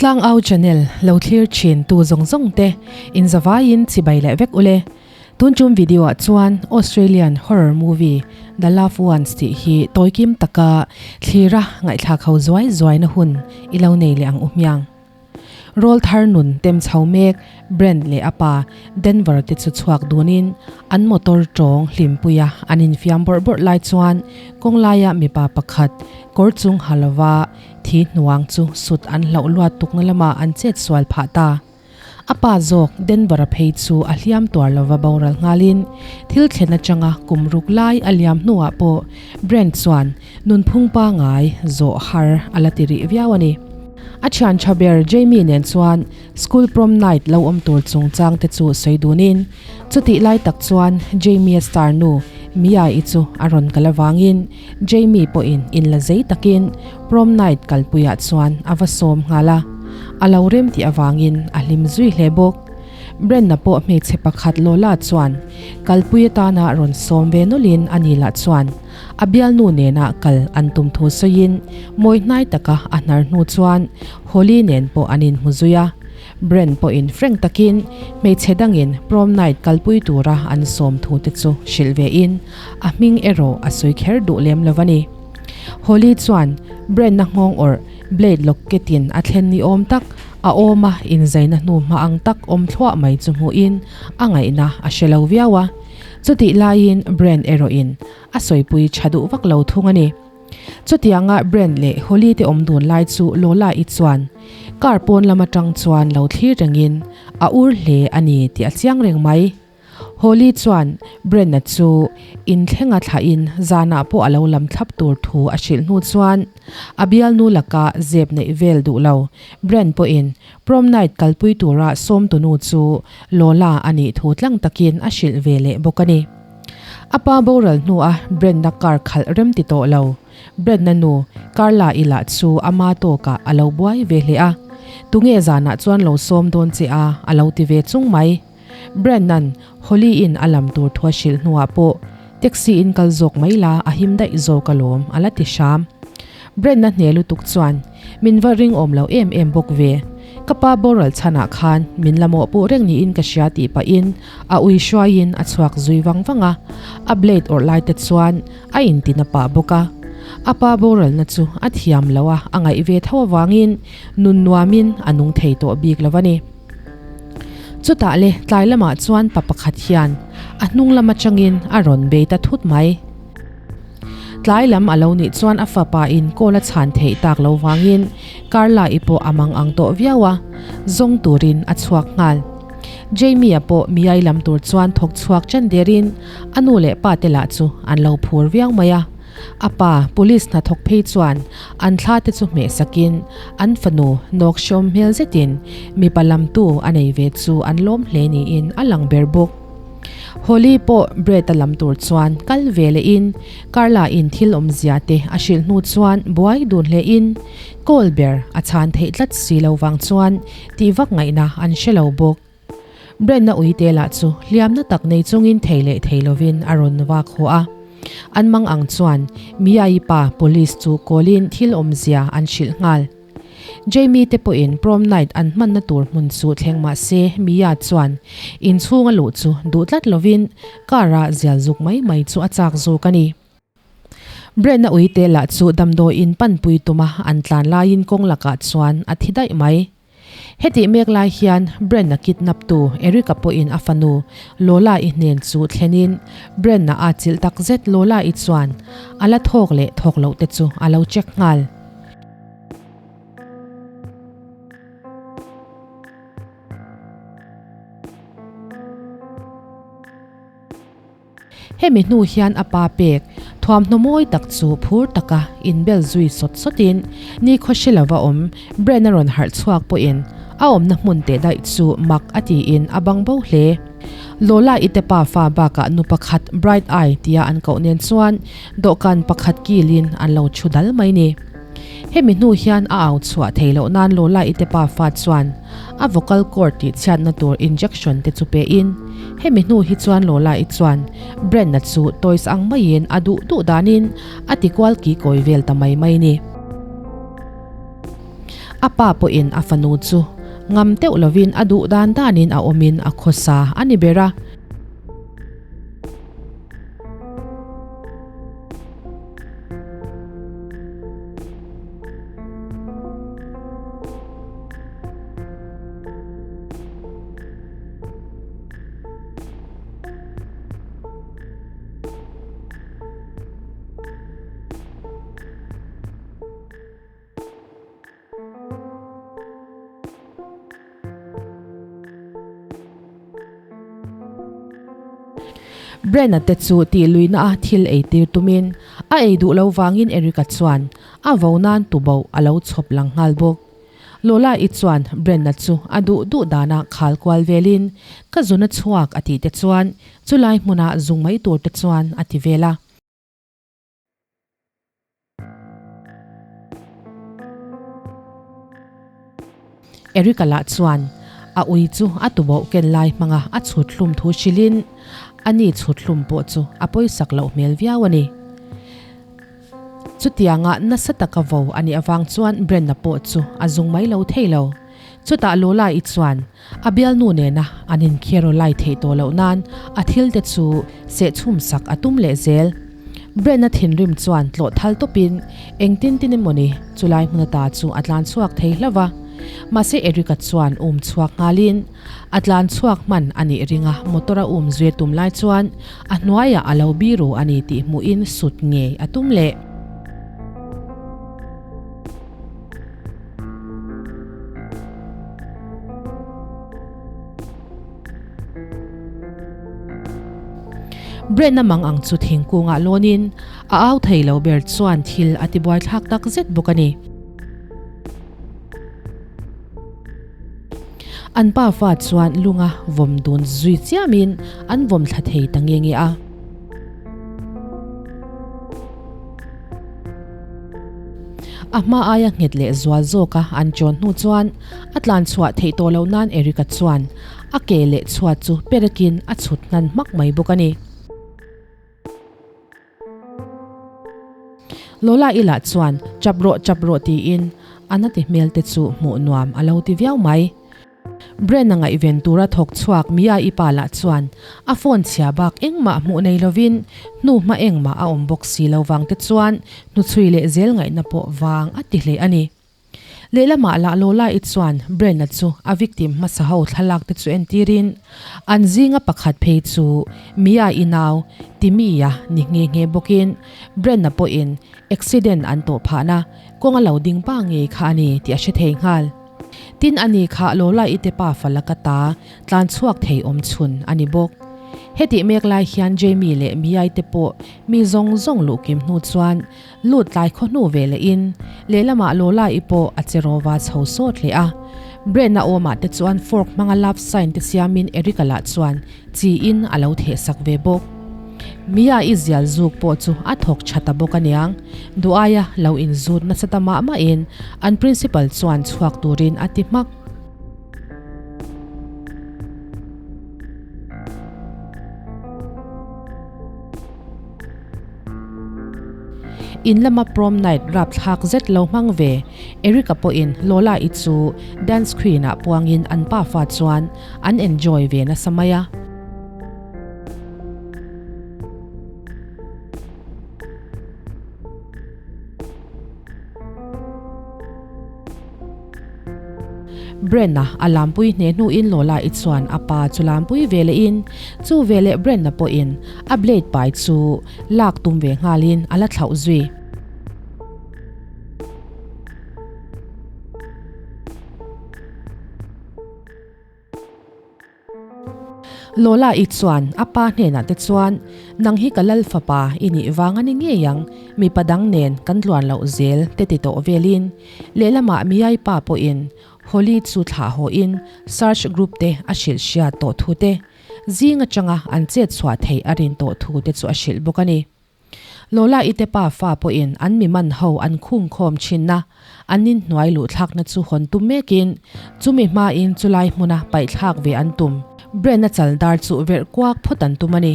Tlangau channel lo thlir thin tu zawng zawng te in zavaiin chibai leh vek ule. Tun tum video ah chuan Australian horror movie The Loved Ones tih hi tawikim taka thlira ngaihthlak ho zuai zuai na hun i lo nei leh ang u hmiang. Rawl thar nun tem chho mek Brent leh a pa Denver te chu chhuak dunin an motor tawng hlimpuia an infiam bawrh bawrh lai chuan kawng laia mipa pakhat kawr chung ha lova thi hnuang chu sut an hlauh luat tukna lamah an chet sual phah ta. A pa zawk Denver-a phei chu a hliam tuar lova boral nghalin thil thlen atanga kum ruk lai a liam hnuah pawh Brent chuan nunphung pangai zawh har a la ti rih viau a ni. A thian tha ber Jamie nen chuan school prom night lo awm tur chungchang te chu sawi dunin chutih lai tak chuan Jamie-a star nu Mia-i chu a rawn kal avangin Jamie pawhin in la zei takin prom night kalpuiah chuan a va sawm nghal a, a lo rem tih avangin a hlim zui hle bawk. Brenna pawh hmeichhe pakhat Lola chuan kalpui atana rawn sawm ve nawlhin a ni lah chuan a bialnu nena kal an tum thu sawiin mawi hnai taka a hnar hnu chuan Holly nen pawh an inhmu zui a. Brent pawhin frank takin hmeichhe dangin prom night kalpui tura an sawm thu te chu hrilh ve in a hming erawh a sawi kher duh lem lo a ni. Holly chuan Brent-a nghawng awrh blade locket in a thlen ni awm tak a awm a inzaina hnu hma ang tak awm thluah mai chu hmuhin a ngaihna a hre lo viau a. Chutih laiin Brent erawhin a sawipui tha duh vak lo thung a ni. Chutianga Brent leh Holly te awm dun lai chu Lola-i chuan car pawn lam atang chuan lo thlir rengin a ur hle a ni tih a chiang reng mai. Holly chuan Brent-a chu inthlenga thlahin zanah pawh a lo lam thlap tur thu a hrilh hnu chuan a bialnu laka zep neih vel duh lo Brent pawhin prom night kalpui tura sawmtunu chu Lola a nih thu tlang takin a hrilh ve leh bawk a ni. A pa boral hnua Brenda car khalh rem ti tawh lo. Brenda nu, Carla i lah chu ama tawkah a lo buai ve hle a. Tunge zanah chuan lo sawm dawn che a, a lo ti ve chung mai. Brenda'n Holly in a lam tur thu a hrilh hnuah pawh taxi in kal zawk mai la a him daih zawk alawm a la ti hram. Brenda hne lutuk chuan min va ringawm lo em em bawk ve. Ka pa boral chhanah khan min la mawhpuh reng niin ka hria tih pahin a ui hruaiin a chhuak zui vang vang a, a blade awrh lai te chuan a intina pah bawk a. A pa boralna chu a thiam lo a, a ngaih ve tho avangin nun nuamin a nung thei tawh bik lo a ni. Chutah le tlai lamah chuan pa pakhat hian a hnung lam atangin a rawn bei ta thut mai. Tlai lam a lo nih chuan a fapa in call a chhan theih tak lo vangin Carla i pawh a mang ang tawh viau a, zawng turin a chhuak nghal. Jamie-a pawh miai lam tur chuan thawk chhuak chen derin a nu leh pa te lah chu an lo phur viau mai a. A pa police hnathawk phei chuan an thla te chu hmeh sakin an fanu nawk hrawm hmel zetin mipa lamtu a nei ve chu an lawm hle niin a lang ber bawk. Holly pawh Brett a lam tur chuan kal ve leh in Carla in thil awmzia te a hrilh hnu chuan buai dun hle in call ber a chhan theih tlat si lo vang chuan tih vak ngaihna an hre lo bawk. Brett na ui te lah chu hliamna tak nei chungin thei leh thei lovin a rawn vak haw a. An mang ang chuan Mia-i pa police chu call in thil awmzia an hrilh nghal. Jamie te pawhin prom night an hmanna tur hmun chu thleng mah se Mia chuan inchhung a luh chu duh tlat lovin car a zial zuk mai mai chu a chak zawk a ni. Brent-a uite lah chu damdawiin panpui tuma an tlan laiin kawng lakah chuan a thi daih mai. Hetih mek lai hian Brent-a kidnap tu Eric-a pawhin a fanu Lola-i hnen chu thlenin Brent-a a chilh takzet Lola-i chuan a la thawk leh thawk loh te chu a lo check nghal. Hemi hnu hian a pa pek thuamhnaw mawi tak chu phur taka inbel zui sawt sawtin nikhaw hre lova awm Bren a rawn harh chhuak pawhin a awmna hmun teh daih chu mak a tiin a bang bo hle. Lola i te pa fa bakah nu pakhat Bright Eye tia an koh nen chuan dawhkan pakhat kilin an lo thu dal mai ni. Hemi hnu hian a au chhuah thei loh nan Lola i te pa fa chuan a vocal cord tih chhiatna tur injection te chu pe in hemi hnu hi chuan Lola i chuan Brenda chu toys ang maiin a duh duh danin a ti kual ki kawi vel ta mai mai ni. A pa pawhin a fanu chu ngam teuh lovin a duh dan danin a awmin a khawsa a ni ber a. Brenna te chu tih luihna a thil ei tir tumin a ei duh lo vangin Erica chuan a vo nan tuboh a lo chhawp lang nghal bawk. Lola i chuan Brenna chu a duh duh dana khal kual velin ka zun a chhuak a tih te chuan chulai hmuna zung mai tur te chuan a ti vel a. Erica lah chuan a ui chu a tuboh ken lai hmanga a chhut hlum thu hrilhin a ni chhut hlum pawh chu a pawisak loh hmel viau a ni. Chutianga nasa taka vo a nih avang chuan Brenna pawh chu a zung mai lo thei lo. Chutah Lola i chuan a bialnu nena an inkhiaro lai theih tawh loh nan a thil te chu sehchhum sak a tum leh zel. Brenna thinrim chuan tlawh thal tawpin engtin tin emawni chulai hmun ata chu a tlan chhuak thei hlauh va. Mahse Eric-a chuan um chhuak nghalin a tlan chhuak hman a nih ringa motor a um zui tum lai chuan a hnuaiah a lo biru a ni tih hmuhin sut ngei a tum leh. Brenna mang ang chu thingkungah lawnin a au thei lo ber chuan thil a ti buaithlak tak zet bawk a ni. An pa fa chuan lunga vawm dun zui chiamin an vawm thla thei ta nge nge a. A hma aia nghet leh zual zawka an chawn hnu chuan a tlan chhuah theih tawh loh nan Erica chuan a ke leh chhuat chu perekin a chhut hnan hmak mai bawk a ni. Lola i lah chuan chap rawh chap rawh tiin a na ti hmel te chu hmuh nuam a lo ti viau mai. Bren a ngaihven tura thawk chhuak Mia i pa lah chuan a phone chhia bak engmah hmuh nei lovin hnu hma engmah a awm bawk si lo vang te chuan hnuchhui leh zel ngaihna pawh vang a ti hle a ni. Lehlamah lah Lola i chuan Bren-a chu a victim hmasa ho thlalak te chu entirin an zinga pakhat phei chu Mia i nau Timmy-a ni nghe nghe bawkin Bren-a pawhin accident an tawh phahna kawng a lo ding pa ngei kha a ni tih a hre thei nghal. Tin a ni kha Lola i te pa fala ka ta tlan chhuak thei awm chhun a ni bawk. Hetih mek lai hian Jamie leh Miai te pawh mi zawng zawng luh kim hnu chuan lut tlai khaw hnu ve leh in lehlamah Lola i pawh a che rawva chho sawt hle a. Brenna awmah te chuan fork hmanga love sign te siamin Erica lah chuan chi in a lo theh sak ve bawk. Mia i zial zuk pawh chu a thawk tha ta bawk aniang. Duh aia lo inzut nasa ta mah mahin an principal chuan chhuak turin a ti hmak. In lama prom night rapthlak zet lo hmang ve Erica pawhin Lola i chu dance screen ah puangin an pafa chuan an enjoy ve nasa mai a. Brenna a lampui hne hnuin Lola i chuan a pa chu lampui ve lehin chu veleh Brenna pawhin a blade pai chu lak tum ve nghalin a la thlauh zui. Lola i chuan a pa hnenah te chuan, Nang hi ka lal fapa i nih vang a ni ngei ang, mipa dang nen kan tluan loh zel te ti tawh velin lehlamah Miai pa pawhin Holly chu thlah hawhin search group te a hrilh hriat tawh thu te, zing atanga an chet chhuah theih a rin tawh thu te chu a hrilh bawk a ni. Lola i te pa fa pawhin an mi man ho an khung khawm thin a, an inhnuai luh thlakna chu hawn tum mekin chumi hmain chulai hmuna paih thlak ve an tum. Bren a chal dar chu verh kuak phawt an tum a ni.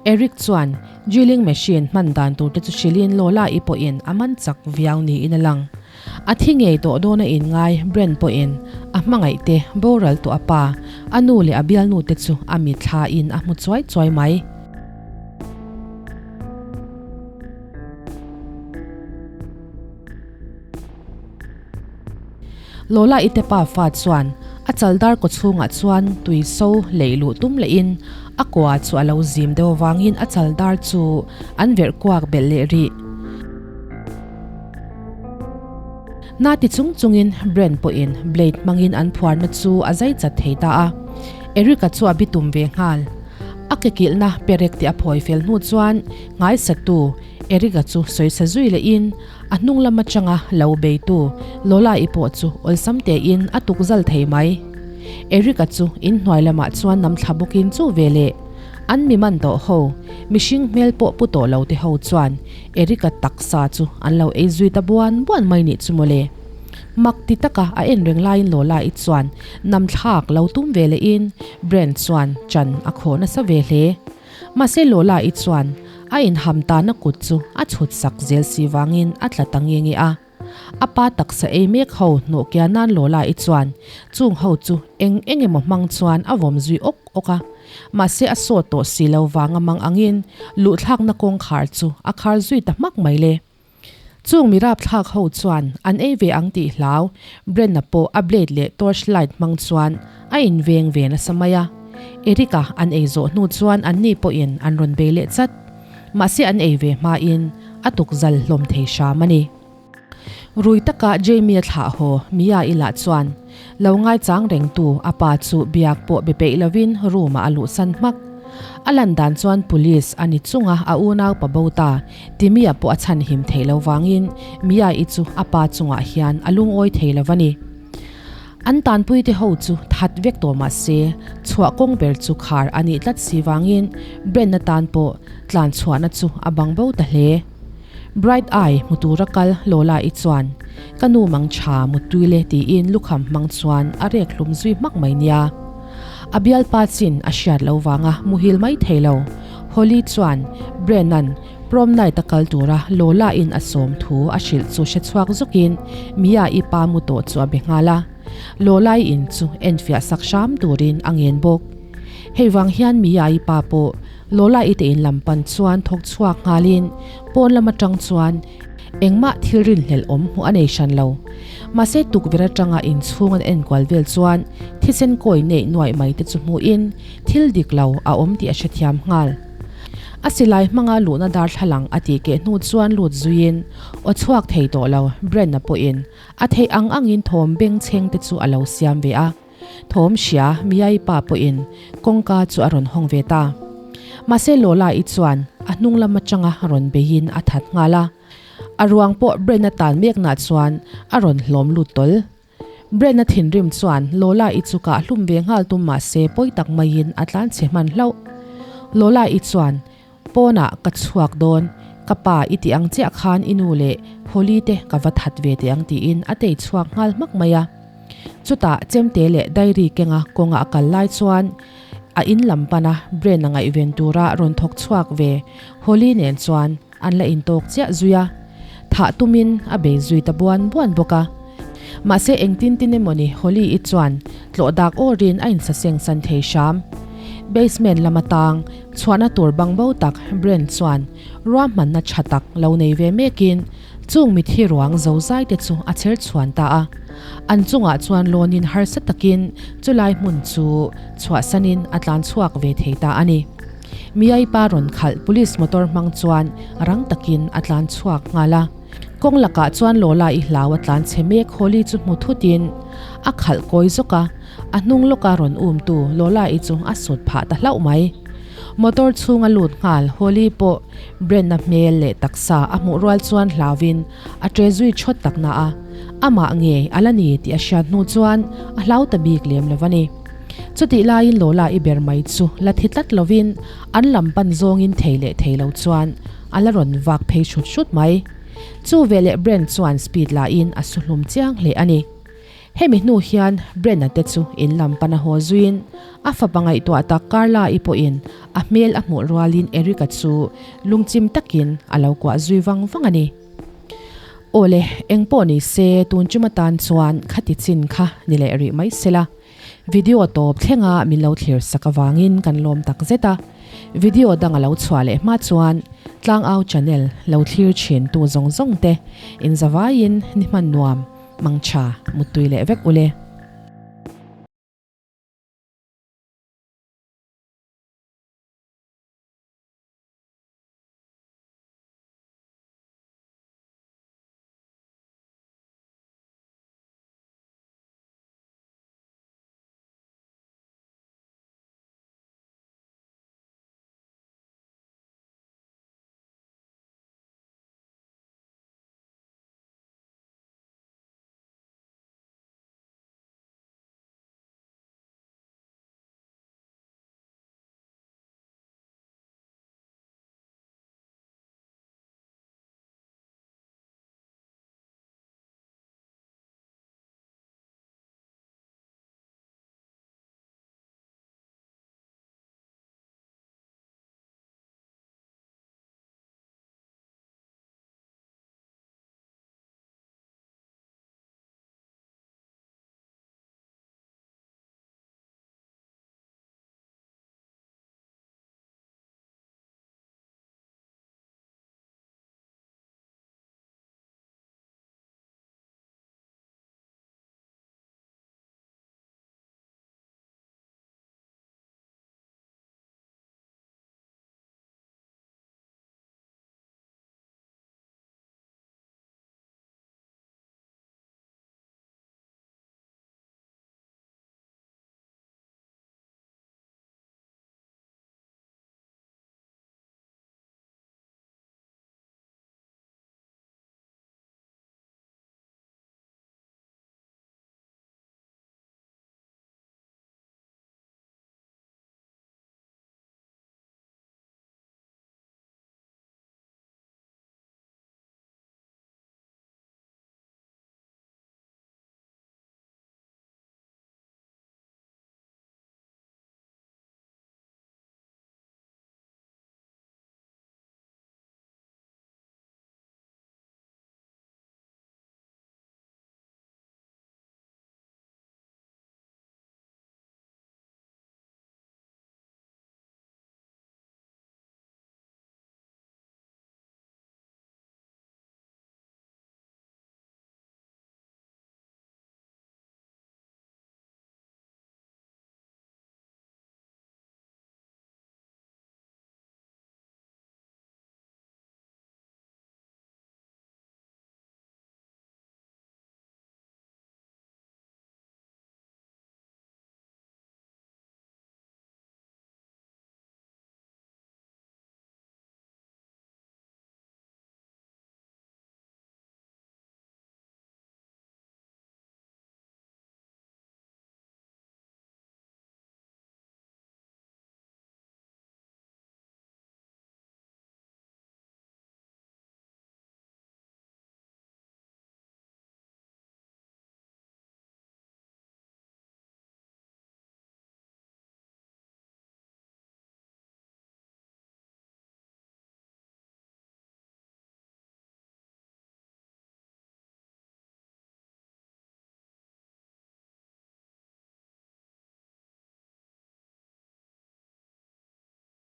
Eric chuan drilling machine hman dan tur te chu hrilhin Lola-i pawhin a man chak viau niin a lang. A thi ngei tawh dawn a inngai Brent pawhin a hmangaih te boral tawh a pa, a nu leh a bialnu te chu a mitthla in a hmu chuai chuai mai. Lola i te pa fa chuan a chaldar kaw chhungah chuan tui so leih luh tum lehin a kua chu a lo zim deuh avangin a chaldar chu an verh kuak belh leh rih. Na ti chung chungin Brent pawhin blade hmangin an phuarna chu a zai chat thei ta a, Eric-a chu a bitum ve nghal. A ke kilhna perek tih a phawi fel hnu chuan ngaisatu Eric-a chu sawisa zui lehin a hnung lam atanga lo beitu Lola-i pawh chu awlsam tein a tuk zal thei mai. Eric-a chu inhnuai lamah chuan nam thla bawkin chu ve leh an mi man tawh ho, mihring hmel pawh pu tawh lo te ho chuan Eric-a taksa chu an lo ei zui ta buan buan mai nih chu mawle. Mak ti taka a en reng laiin Lola-i chuan nam thlak lo tum ve lehin Brent chuan chan a khawh nasa ve hle. Mahse Lola-i chuan a inham tana kut chu a chhut sak zel si vangin a tla ta nge nge a. A pa taksa ei mek ho hnawh kia nan Lola-i chuan chung ho chu eng eng emaw hmang chuan a vawm zui awk awk a. Mahse a sawt tawh si lo vanga mang angin luhthlakna kawngkhar chu a khar zui ta hmak mai le. Chung mi rapthlak ho chuan an ei ve ang tih hlau, Brenna pawh a blade leh torch light hmang chuan a inveng ve nasa mai a. Eric-a an ei zawh hnu chuan anni pawhin an rawn bei leh chat. Mahse an ei ve hmain a tukzal hlawm thei hram a ni. Rui taka Jamie-a thlah haw Mia i lah chuan lo ngaichang rengtu a pa chu biak pawh be peih lovin room-ah a luhsan hmak. A lan dan chuan police a ni chunga a unau pa bo ta Timmy-a pawh a chhanhim theih lo vangin Mia-i chu a pa chungah hian a lungawi thei lo a ni. An tanpuite ho chu that vek tawh mah se, chhuah kawng ber chu khar a nih tlat si vangin Brent-a tan pawh tlan chhuahna chu a bang bo ta hle. Bright Eye hmu tura kal Lola-i chuan, Ka nu mang tha muttui le tiin lukham hmang chuan a rek hlum zui hmak mai nia. A bialpa chin a hriat lo vanga muhil mai thei lo. Holly chuan Brennan prom night a kal tura Lola-in a sawm thu a hrilh chu hre chhuak zawkin Mia-i pa mu tawh chu a be nghal a. Lola-i in chu enfiah sak hram turin a ngen bawk. Hei vang hian Mia-i pa pawh Lola-i te in lam pan chuan thawk chhuak nghalin pawn lam atang chuan Engmah thil rinhlelh awm hmuh a nei hran lo. Mahse tukverh atanga inchhung an enkual vel chuan thisen kawi neih nuaih mai te chu hmuhin thil dik lo a awm tih a hrethiam nghal. A silai hmanga luhna darthlalang a tih keh hnu chuan lut zuiin aw chhuak thei tawh lo Brent-a pawhin a theih ang angin thawm bengchheng te chu a lo siam ve a. Thawm hria Miai pa pawhin kawngka chu a rawn hawng ve ta. Mahse Lola-i chuan a hnung lam atanga rawn beiin a that nghal a. A ruang pawh Bren-a tan meknah chuan a rawn hlawm lut tawl. Bren-a thinrim chuan Lola-i chu kah hlum ve nghal tum mahse pawi tak maiin a tlan chhe hman hlauh. Lola-i chuan Pawnah ka chhuak dawn, ka pa i tih ang chiah khan i nu leh Holly te ka va that ve teh ang tiin a tei chhuak nghal hmak mai a. Chutah chemte leh diary kenga kawnga a kal lai chuan a in lam pana Bren a ngaihven tura rawn thawk chhuak ve Holly nen chuan an la intawk chiah zui a, thah tumin a bei zui ta buan buan bawk a. Mahse engtin tin emawni Holly i chuan tlawh dak awrin a insaseng san thei hram. Basement lama tang chhuahna tur bang bo tak Brent chuan ruahmanna tha tak lo nei ve mekin chung mithi ruang zo zai te chu a chher chhuan ta a. An chungah chuan lawnin harsa takin chulai hmun chu chhuahsanin a tlan chhuak ve thei ta a ni. Miai pa rawn khalh police motor hmang chuan rang takin a tlan chhuak nghal a. Kawng lakah chuan Lola i hlau a tlan chhe mek Holly chu hmu thutin a khalh kawi zawk a, a hnung lawka rawn umtu Lola i chu a sut phah ta hlauh mai. Motor chhunga lut nghal Holly pawh Brent-a hmel leh taksa a hmuh rual chuan hlauvin a ṭe zui thawt tak na a, amah nge a la ni tih a hriat hnu chuan a hlau ta bik lem lo a ni. Chutih laiin Lola i ber mai chu la thi tlat lovin an lam pan zawngin thei leh thei lo chuan a la rawn vak phei hrut hrut mai. Chu veleh Brent chuan speed lahin a su hlum chiang hle a ni. Hemi hnu hian Brenna te chu in lam pana haw zuiin a fapa ngaihtuah tak Carla-i pawhin a hmel a hmuh rualin Eric-a chu lungchim takin a lo kuah zui vang vang a ni. Awle, eng pawh ni se tun chuma tan chuan khati chin kha ni leh rih mai sela. Video tawp thlenga min lo thlir sak avangin kan lawm tak zet a. Video dang a lo chhuah leh hma chuan Tlangau channel lo thlir thin tu zawng zawng te inzavaiin ni hman nuam. Mangtha, muttui leh vek ule.